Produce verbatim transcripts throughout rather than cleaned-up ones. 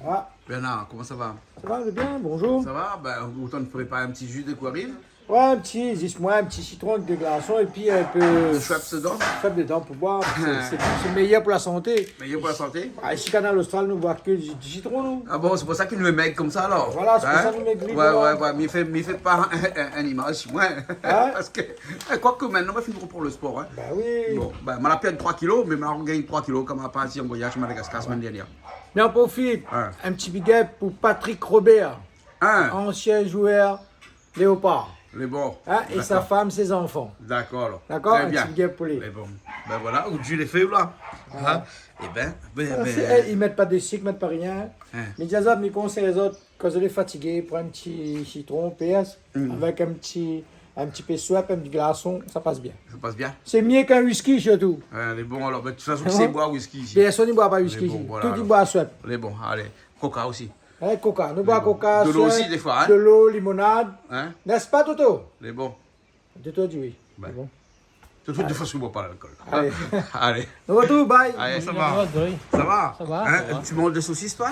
Ah. Bernard, koman sa va ? Sa va, lé bien, bonjour. Sa va ? Bin, otan prépar in ti ji dé kou ariv. Ouais, in ti, zis moin, in ti sitron avèk dé glason épi in pé de Schweppes dedan. Schweppes dedan pou boir. Sé, sé, sé méyèr pou la santé. Méyèr pou la santé. Ah, isi Kanal Austral, nou boir ke di, di sitron, nou. Ah bon, sé pou sa ke nou lé mèg konmsa, alor. Voilà, sé pou sa nou lé mèg, voilà. Ouais, ouais, ouais, mé i fé, mé i fé pa in, in, in imaz si moin. Hein ? Parske, eh, kwak mintnan, ma fine reprann le spor, hein. Bah oui. Bon, bin, ma la pèrd troi kilo, mé ma la gingn troi kilo, konm ma la parti an voyaz Madagascar semèn dernièr. Mé an profit, in ti big up pou Patrick Robert, ansien jouèr Léopard. Lé bon. Hein, é sa fanm, sé zanfan. Dakor, alor. Dakor ? Trè bien. In ti big up pou li. Lé bon. Bin voilà, ou di lé fé, ou la. Voilà. Hein ? Eh bin, bin, bin. Sé, eh, i mèt pa de sik, i mèt pa rien. Hein. Mé di azot, mi konsèy azot, kan zot lé fatigé, pran in ti sitron, pèrs, avèk in ti, in ti pé Schweppes, in ti glason, sa i pas bien. Sa i pas bien. Sé myé k'in whisky, sirtou. Ouais, lé bon, alor, bin, de tout fason, kisa i boir whisky isi ? Pèrsone i boir pa whisky isi. Lé bon, voilà, alor. Tout i boir Schweppes. Lé bon, alé. Coca osi. Hein, Coca. Nou boir Coca, de lo osi, défoi, hein. De lo, limonad. Hein ? N'est-ce pas, Toto ? Lé bon. Toto i di oui. Bin. Lé bon. Toto, défoi, i boir pa lalkol. Alé. Alé. Nou artrouv, bye. Alé, sa va ? Sa va, oui. Sa va ? Sa va, sa va. Hein, ti manz de sosis, toi ?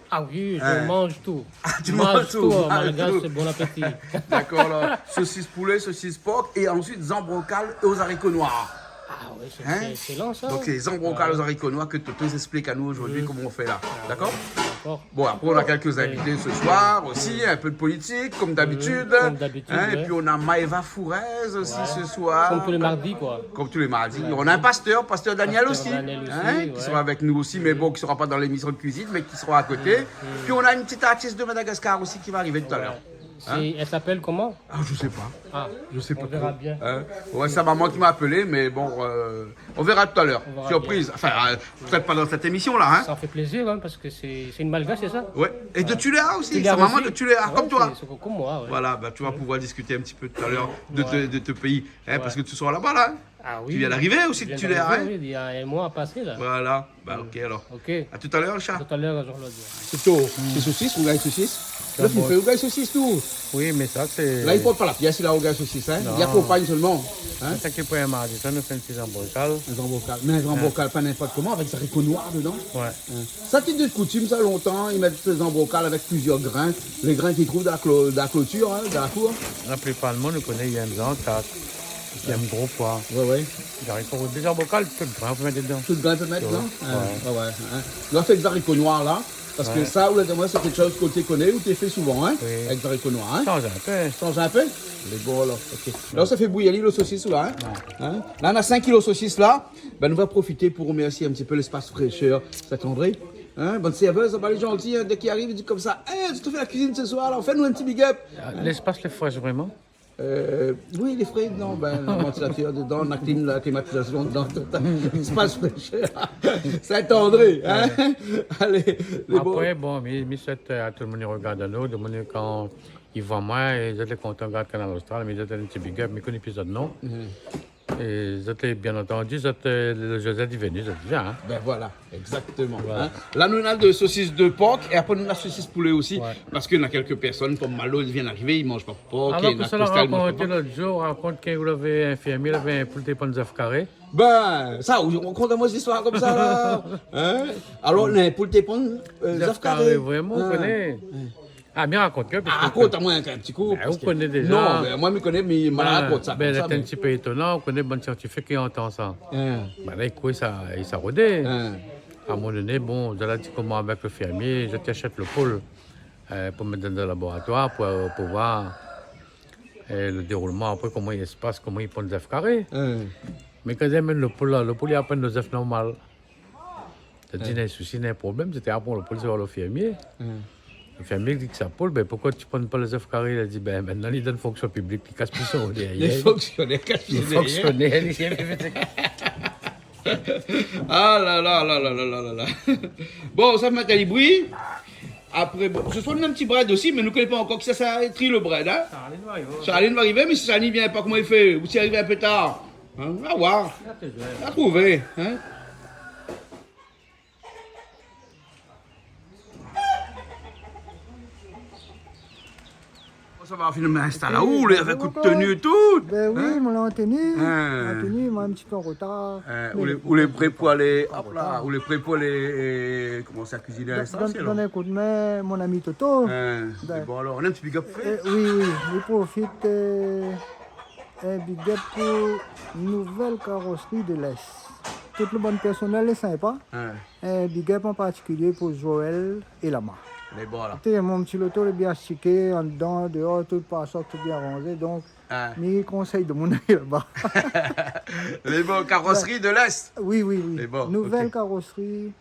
Ah oui, je mange tout. Ah, tu manges tout, malgache, tout. Bon appétit. Dakor, alor. Sosis poulé, sosis por, é ansuit, zanbrokal o zariko noir. Ah oui, sé, sé excellent, sa. Donk, zanbrokal o zariko noir ke Toto i ésplik anou zordi koman i fé la. Ah ouais. Dakor ? Dakor. Bon, apré, nou na kèk zinvité se soir osi, in pé de politik, konm dabitid. Konm dabitid, ouais. Hein, épi nou na Maëva Fourez osi se soir. Konm tou lé mardi, koi. Konm tou lé mardi. Nou na in pastèr, pastèr Daniel osi, ki sra avèk nou osi, mé bon, ki sra pa dan lémision de kuizine, mé ki sra a koté. Épi nou na in ti artis de Madagascar osi ki va arivé talèr. Ouais. Hein ? Sé, èl i apèl koman ? Ah, je sais pas. Ah, on verra bien. Je sais pas trop. Hein ? Ouais, sé momon ki la apèl, mé bon, euh, on verra tout à l'heure. On verra bien. Surprise. Enfin, euh, peut-être pas dans cette émission-là, hein. Ça fait plaisir, hein, parce que c'est, c'est une Malgache, c'est ça ? Ouais. Et de Tuléar aussi. Tuléar aussi. Sa momon de Tuléar, ouais, comme toi. C'est, c'est comme moi, ouais. Voilà, bah, tu vas pouvoir discuter un petit peu tout à l'heure de, ouais, de, de ton pays, hein, ouais, parce que tu seras là-bas, là, hein. Ah oui. Tu viens d'arriver aussi de Tuléar, hein. Je viens d'arriver, oui, il y a un mois passé, là. Voilà. Bah, ok, alors. Ok. À tout à l'heure, Richard. À tout à l'heure, Jean-Claude. Sirtou, sé sosis, ou gingn sosis. Lo fine fé, ou gingn sosis, tou. Oui, mé sa, sé... La, i port pa la pièce, la, ou gingn sosis, hein. Non. I akonpagn solman. Hein ? Sé sa ki pran mardi, sa, nou fé in ti zanbrokal. In zanbrokal. Mé in zanbrokal, pa ninport koman, avèk zariko noir dedan. Ouais. Hein. Sa, té de koutim, sa, lontan, i mèt zanbrokal avèk plizièr grin. Lé grin k'i trouv dan la klo-, dan la klotir, hein, dan la kour. La plipar d'moun i koné, i yèm zankat, i yèm gro poi. Ouais, ouais. Zariko, dé zanbrokal, tout grin, ou pé mèt dedan. Tout grin, ou pé mèt dedan. Ouais. Hein, ouais, ouais, hein. Nou la fé zariko noir, la. Parske sa, ou la di amoin, sé kékshoz ke ou té koné, ou té fé souvan, hein, avèk zariko noir, hein. Sanz in pé. Sanz in pé ? Lé bon, alor, ok. La, ou sa fé bouyir lo sosis, la, hein. Ouais. Hein ? La, nou na sink kilo sosis, la. Bin, nou va profité pou remèrsié in ti pé L'Espace Fraîcheur Saint-André. Hein ? Bann sèrvèz, sa va, lé zanti, hein, dèk i ariv, i di konmsa : « Eh, ou té fé la kuizine se soir, la, fé anou in ti big up. » Ah, l'espace lé fré, vréman ? Euh, oui, lé fré, non, bin, na vantilatèr dedan, na klim, la klimatizasion dedan, tout sa. Espace Fraîcheur Saint-André, hein ? Ouais. Alé, lé bon. Apré, bon, mi, mi souèt, euh, a tout lo moun i rogard anou, lo moun kan i voi amoin, é zot lé kontan gard Kanal Austral, mi di azot in ti big up, mi koné pi zot non. Mhm. É zot lé, bien antandi, zot, euh, lo José di vini, zot i vien, hein. Bin voilà. Exactement, hein. Voilà. La, nou na de sosis de por, é apré, nou na sosis poulé osi, ouais, parske na kèk pèrsone, konm Malo, i vien d'arivé, i manz pa por, ah, é non, na pou sa, la Christelle, i manz pa por. Rakont lot zour, rakont ke ou lavé in fèrmié, lavé in poul té ponn zèf karé. Bin, sa, ou, ou rakont amoin zistoir konmsa, la. Hein ? Alor, na in poul té ponn, euh, zèf karé. Zèf karé, vréman, ou koné. Hein. Ah, mi rakont ke, ah, rakont amoin in, in ti kou, bin, parske ou koné déza. Non, bin, moin, mi koné, mé ma rakont sa, bin, konmsa, lé in ti pé étonan, ou koné, bann siantifik i antann sa. Hein. Bin, la, i kour, sa, i sa rodé. Hein. A in moman doné, bon, zot la di koman avèk lo fèrmié, zot i ashèt lo poul, euh, pou mèt dan, dan laboratoir, pou, pou voir, euh, lo déroulman apré, koman i spas, koman i ponn zèf karé. Hein. Mé kan zot i amenn lo poul la, lo poul i ponn lo zèf normal. Sa di, na in sousi, na in problèm, sété apré lo poul, sé voir lo fèrmié. Lo fèrmié i di sa poul : « Bin, poukosa ou ponn pa lo zèf karé ? » La di : « Bin, mintnan, li dan fonksion piblik, li kas pi son dèrièr. » Li fonksionèr, kas pi son dèrièr. Li fonksionèr, li... Ah la la la la. Bon, sa mèt ali bri. Apré, bon, se soir, nou na in ti brèd osi, mé nou koné pa ankor kisa sa va tri lo brèd, hein. Charline va arivé. Charline va arivé, mé si Charline i vien pa, koman i fé ? Ou si i ariv in pé tar ? Hein ? A voir. La trouvé. La trouvé, hein. Bon, Sa va, fine instal aou, ou lé avèk out tenu é tout. Bin oui, mon tenu. Hein ? Mon tenu, moin in ti pé an rotar. Hein, mé ou lé, ou lé pré pou alé, pa an rotar, hop la, ou lé pré pou alé, euh, komansé a kuiziné a l'Estrade, alor. Donn in koudmin mon ami Toto. Hein, bin, mé bon, alor, in ti big up fé. Euh, oui, oui, mi profit, euh, in big up pou Nouvelle Carrosserie de l'Est. Tout le bann pèrsonèl lé sinpa. Hein. In big up an partikilié pou Joël é Lama. Lé bon la. Té, mon ti loto lé bien stiké, andan, déor, tout par sort, tout bien ranzé. Donk, hein, mi konsèy demoun alé laba. Lé bon, Carrosserie de l'Est. Oui, oui, oui. Lé bon, Nouvelle, ok, Carrosserie,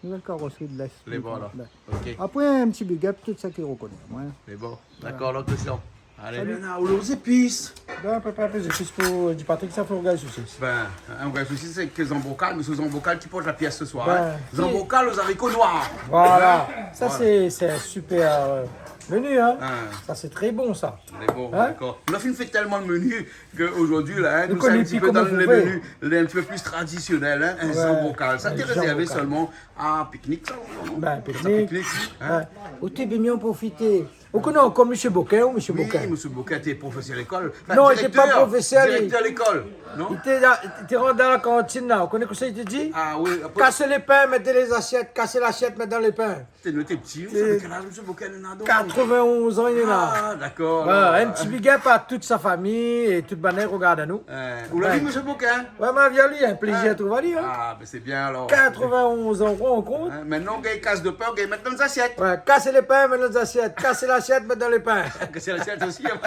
Nouvelle Carrosserie de l'Est. Lé bon la. Ouais. Ok. Apré, in ti big up tout sak i rokoné amoin. Lé bon. Voilà. Dakor, lot késtion. Alé. Salut. Léna, ou lé o zépis ? Bin, prépar in pé zépis pou, di Patrick sa fé rougay sosis. Bin, in rougay sosis, sé ke zanbrokal, mé sé zanbrokal ki port la pièce ce soir, hein. Bin, oui. Zanbrokal aux haricots noirs. Voilà. Hein ? Voilà. Sa, sé, sé in super, euh, menu, hein. Hein. Sa, sé tré bon, sa. Mé bon, hein ? Dakor. Nou la fine fé tèlman de menu ke zordi la, hein, nou koné pi koman fé. Nou sa in ti pé dan lé menu, lé in ti pé pli tradisionèl, hein, in zanbrokal. Ouais. Sa té rézèrvé sèlman a piknik, sa, non ? Bin, sa piknik, hein. Ouais. Ou té bien profité. Ou koné ankor Mésyé Bokin, ou Mésyé Bokin ? Oui, Mésyé Bokin té profésèr lékol. Enfin, non, li té pa profésèr, li. Direktèr lékol, non ? Li té la, li té rant dan la kantine la. Ou koné kosa li té di ? Ah oui, apré... Kas lé pin, mèt dan lé zasièt, kas lasièt, mèt dan lé pin. Té, nou té pti, ou savé kèl az Mésyé Bokin néna donk ? Katrevin-onz an li néna. Ah, dakor, alor. Voilà, in ti big up a tout sa fami é tout bann i rogard anou. Euh, ou la vi Mésyé Bokin ? Ouais, ma vi ali, in plézir trouv ali, hein. Ah, bin, sé bien, alor. Katrevin-onz an, ou rann aou kont ? Hein, mintnan, ou gingn kas de pin, ou gingn mèt dan zasièt. Ouais, kas lé pin, mèt dan zasièt. Kas lasièt, mèt dan lé pin. Kas lasièt osi, hein.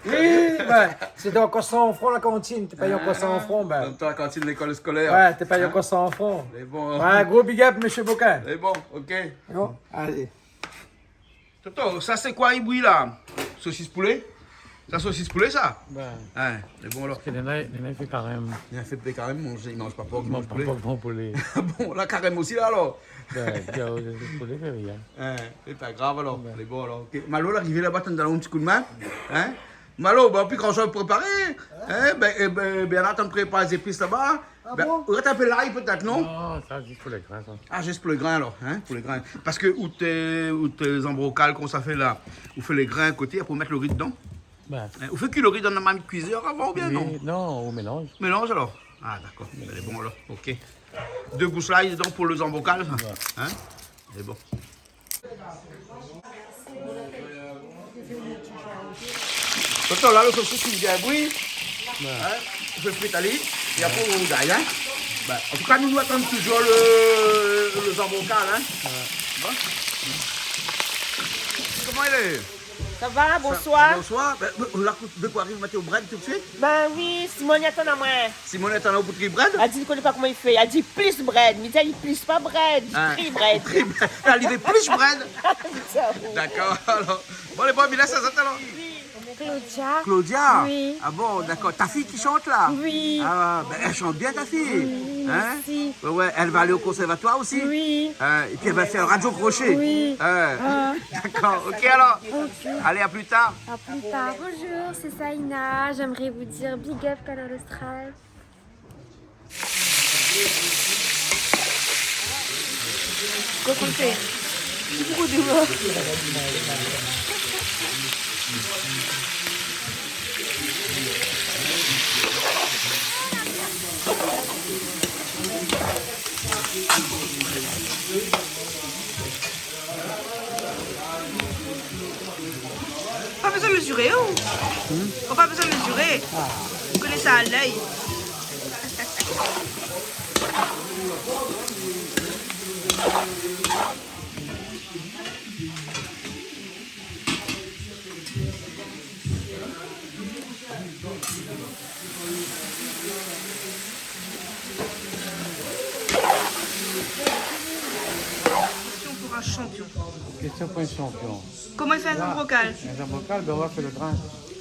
Oui, bin, sété ankor san fran la kantine, té pèy ankor san fran, bin. An mèm tan, la kantine lékol skolèr. Ouais, té pèy ankor san fran. Hein ? Mé bon. Ouais, gro big up, Mésyé Bokin. Mé bon, ok. Bon, alé. Toto, sa sé koi i bouyi la ? Sosis poulé ? Sa sosis poulé, sa ? Bin. Hein, mé bon, alor. Parske néna, néna i fé karèm. Néna i fé karèm, manz, i manz pa pork, i manz poulé. Manz pa pork, manz poulé. Bon, la karèm osi la, alor. Bin, sosis poulé, fé rien. Hein, sé pa grav, alor. Bin. Mé bon, alor, ok. Malo la arivé laba, atann, donn anou in ti koudmin. Hein ? Malo, bin, pi gran shoz préparé. Hein ? Bin, é bin, Bernard, atann, prépar zépis laba. Ah bon ? Bin, ou rès in pé lay pétèt, non ? Non, sa, zis pou lé grin, sa. Ah, zis pou lé grin, alor, hein, pou lé grin. Parske out, out zanbrokal, koman sa fé la ? Ou fé lé grin a koté, apré ou mèt lo ri dedan. Bin. Hein, ou fé kui lo ri dan la marmit kuizèr avan, oubien non ? Oui, non, ou mélanz. Mélanz, alor. Ah, dakor. Mé bon, alor, ok. Dé gous lay dedan pou lo zanbrokal, sa. Ouais. Hein ? Mé bon. Toto, la, lo sosis i bien bouyi. Ouais. Hein ? Ou fé frit ali, é apré ou rougay, hein ? Bin, an tou ka, nou, nou atann touzour lo, lo zanbrokal, hein ? Ouais. Bon. Koman i lé ? Sa va, bonsoir. Bonsoir. Bin, la, de koi ariv, mèt o brèd tout suit ? Bin oui, Simone i atann amoin. Simone i atann aou pou tri brèd ? Èl di li koné pa koman i fé. Èl di plis brèd. Mi di ali plis pa brèd, di tri brèd. Hein, tri brèd. Èl i vé plis brèd. Sa va. Dakor, alor. Bon, lé bon, mi lès azot, alor. Oui. Claudia. Claudia ? Oui. Ah bon, dakor. Ta fiy ki shant, la ? Oui. Ah, bin, èl shant bien, ta fiy. Oui, mèrsi. Hein ? Ouais, ouais, èl va alé o konsèrvatoir osi. Oui. Hein, épi èl va fé radio crochet. Oui. Hein. Ah. Dakor, ok, alor. Ok. Alé, a pli tar. À plus tard. Bonjour, c'est Saïna. J'aimerais vous dire big up Kanal Austral. Kosa ou fé ? Ou fé koi déor ? Pa bezoin meziré, oh. Hmm ? Pa bezoin meziré. Ah. Ou koné sa a lèy. Késtion pou in shanpion. Késtion pou in shanpion. Koman i fé in zanbrokal ? In zanbrokal, bin, ou va fé lo grin.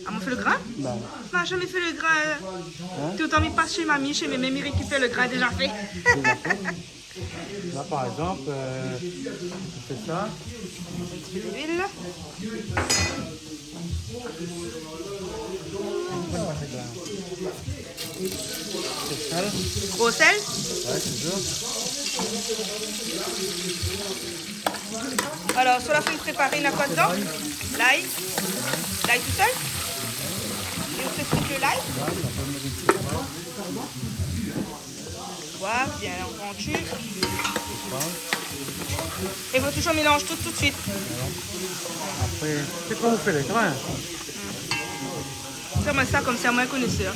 Ah, moin fé lo grin ? Bin. Moin la zamé fé lo grin. Hein ? Toultan mi pas shé mami, shé mémé, mi rékipèr lo grin déza fé. Déza fé. La, par égzanp, euh, ou fé sa. Luil. Sèl. Gro sèl ? Ouais, touzour. Alor, si ou la fine préparé, na koi dedan ? L'ail. L'ail tout seul. Et on fait cuire l'ail. Ouais, bien entendu. Et vous toujours mélange tout, tout de suite. Apré, sé kan ou fé lé grin. Fé amoin sa konmsa, moin koné sa.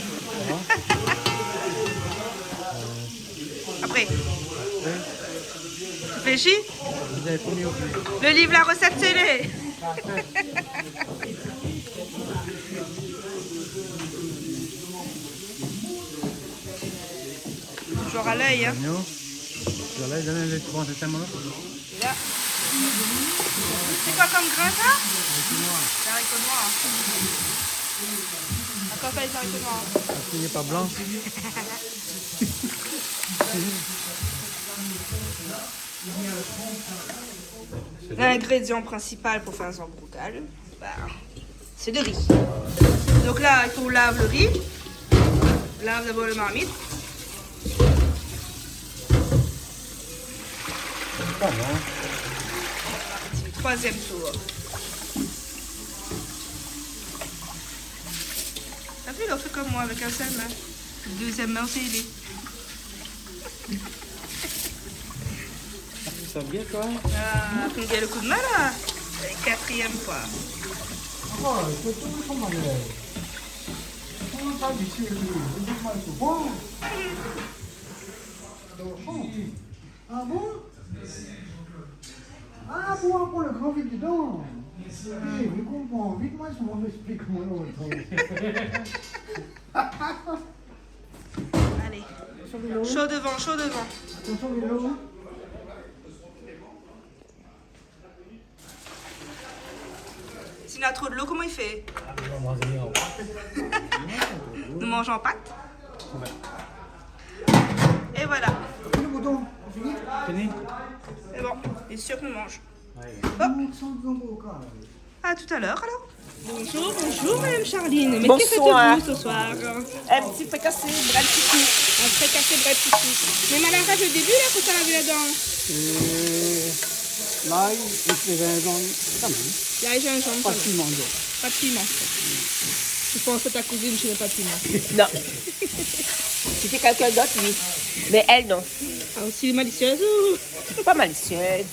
Apré. Réfléchi. Le livre, la recette, c'est les. Toujours à l'œil, hein. L'oignon. Toujours à l'œil, donn ali, pran, sé sa, mon. Et là. C'est quoi comme grain, ça ? Haricots noirs. Haricots noirs. Pourquoi pas les haricots noirs ? Parske li lé pa blan. L'ingrédient principal pour faire un zambroukal, bah, c'est de riz. Donc là, il faut laver le riz. Lave d'abord le marmite. Pas mal. Troisième tour. T'as vu, là, on fait comme moi, avec un seul main. Deuxième main, c'est aidé. Ça va bien, toi ? Ah, tu me dis le coup de main, là. Quatrième fois. Ah, c'est tout son manuel. Tout ça, ici, il est mal souvent. Ah bon ? Ah, pou ankor le gran vit dedan. Eh, mi konpran. Vit, moin, sa mi ésplik amoin lot. Allez. Attention, Milo. Chaud devant, chaud devant. Attention, Milo. Si na tro dolo, koman i fé ? Nou manz an pat. Nou manz an pat. Ouais. Et voilà. Fini, bouton. Fini ? Fini. C'est bon, il est sûr que nous mange. Ouais. Hop. À tout à l'heure, alors. Bonjour, bonjour, Madame Charline. Mais que faites-vous ce soir ? Bonsoir. Un petit fricassé, brèd, chouchou. Un fricassé, brèd, chouchou. Mais madame, pas le début, là, faut ça laver la dent. Euh, l'ail, et puis gingembre, quand même. L'ail, gingembre, quand même. Pas de piment, donc. Pas de piment. Tu penses à ta cousine, tu n'as pas de piment. Non. Si c'est quelqu'un d'autre, oui. Mais elle, non. Ah, aussi malicieuse ou ? Pas malicieuse.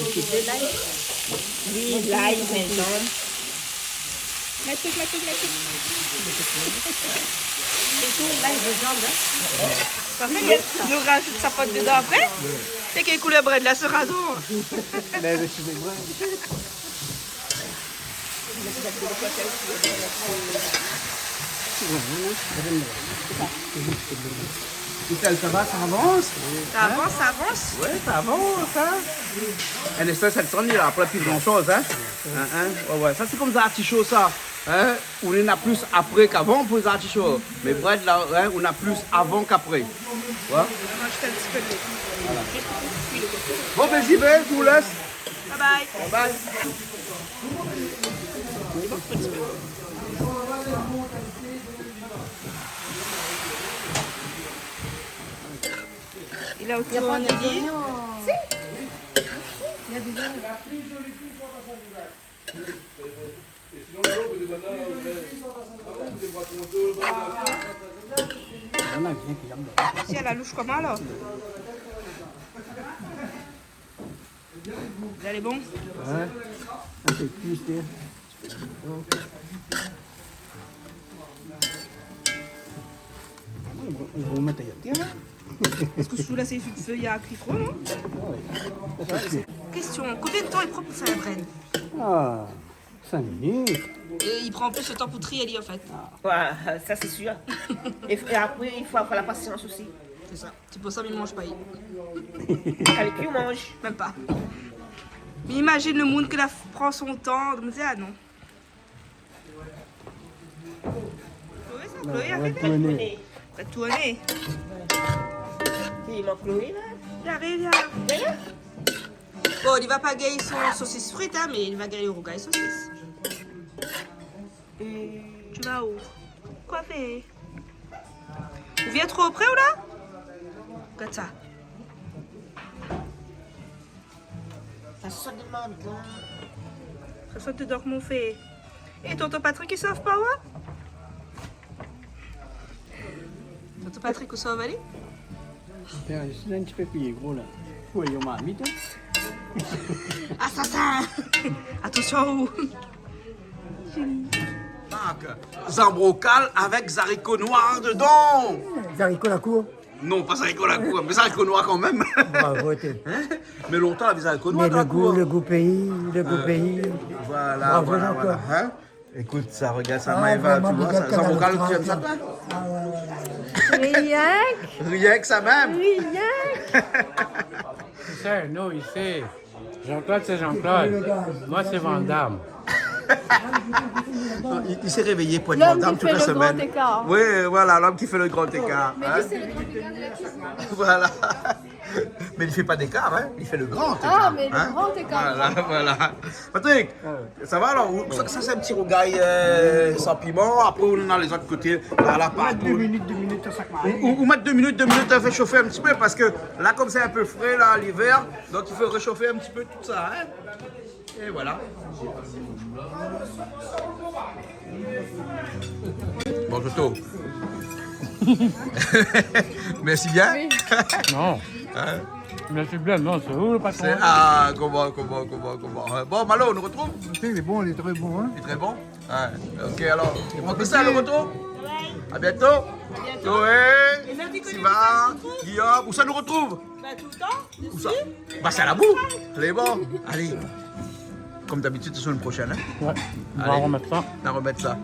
Okipé de l'ail. Oui, l'ail, gingembre. Mèt tout, mèt tout, mèt tout. C'est tout, l'ail, gingembre, hein. Parfait, nou rajout sa pat dedan apré. Sé kèl koulèr brèd la sera, non ? Ben, je suis brèd. Michel, ça va, ça avance ? Ça avance, ça avance. Ouais, ça avance, hein. Un instant, ça tourne, il y a après plus grand-chose, hein. Hein, hein. Ouais, ouais. Ça, c'est comme ça, artichaut, ça. Hein ? Ou néna plis apré k'avan pou lé zarticho. Mé brèd la, hein, ou na plis avan k'apré. Ouais. Rajout in ti pé d'lo. Voilà. Bon, ben, j'y vais, je vous laisse. Bye bye. Bye bye. Il a aussi des oignons. Si. Il y a des oignons. Si, a la loush koman alor ? Zot lé bon ? Ouais. In pé plis, tiens. Bon, i vo, i vo mèt atèr, hein. Parske sou la, sé fé, i kui fro, non ? Ah ouais. Sa, sé sir. Késtion, konbien d'tan i pran pou fé in brèd ? Ah. Cinq minutes. É i pran plis lo tan pou trié ali, an fèt. Ah. Ouais, sa sé sir. É, é apré, i fo avoir la pasians osi. Sé sa. Sé pou sa mi manz pa. Kalé ki ou manz ? Mèm pa. Mé imazine lo moun ki la pran son tan, mi di, ah non. Chloé, sa, Chloé, la fé bèl. Tourné. Sa tourné. Ki mank Chloé, la ? Li ariv, li ariv. Vien. Bon, li va pa gingn son sosis frit, hein, mé li va gingn rougay sosis. Tu vas où ? Koi fé ? Ou vien tro pré, ou la ? Gard sa. Sa sort de marmit la. Sa sort de dor mon fé. É tonton Patrick i sov pa, oué ? Tonton Patrick, ousa ou va alé ? Bin, sé in ti pé pli gro la. Oué, yo marmit, in. Asasin ! Atansion, ou. Mark, zanbrokal avèk zariko noir dedan. Zariko lakour. Non, pa zariko lakour, mé zariko noir kan mèm. Bravo, té. In ? Mé lontan, lavé zariko noir dan lakour. Mé le gou, le gou péi, le gou péi. Voilà, voilà, voilà. Bravo, Jean-Claude. In ? Ékout sa, rogard sa, Maëva, vréman, tu vois, big up sa, Kanal Austral, ou èm sa, toi ? Ah, oué, oué, oué. Rienk. Rienk sa mèm. Rienk. Tu sais, nous, ici, Jean-Claude, c'est Jean-Claude. Moi, c'est Van Damme. Non, il, il s'est réveillé pour être Van Damme toute la semaine. L'homme qui fait le grand écart. Oui, voilà, l'homme qui fait le grand écart, hein. Mais lui, c'est le grand écart de la cuisine. Voilà. Mé li fé pa d'ékar, in. Li fé le grand écart, in. Ah, mé le grand écart. Voilà, voilà. Patrick, sa va alor ? Ou, sa, sa sé in ti rougay, euh, san piman. Apré, ou néna lézot koté, la, la, partou. Ou mèt dé minit, dé minit, sa sa maré. Ou, ou, ou mèt dé minit, dé minit, ou fé shofé in ti pé parske la, kom sé in pé fré, la, livèr, donk i fo réshofé in ti pé tout sa, in. É voilà. Bon, Toto. Mèrsi bien. Oui. Non. In ? Mèrsi bien, non, sé ou le patron. Sé, ah, koman, koman, koman, koman, in ? Bon, Malo, nou artrouv. Lé bon, lé tré bon, in. Lé tré bon. Ouais. Ok, alors, on fait ça, le retour. À bientôt. À bientôt. Chloé, Siva, Guillaume, ousa nou artrouv ? Bah, tout le temps, ici. Ousa ? Bah, sé la bou. Alé, bon. Alé. Comme d'habitude, sé la semaine prochaine, hein ? Ouais. Allez. On va remettre ça. On va remettre ça.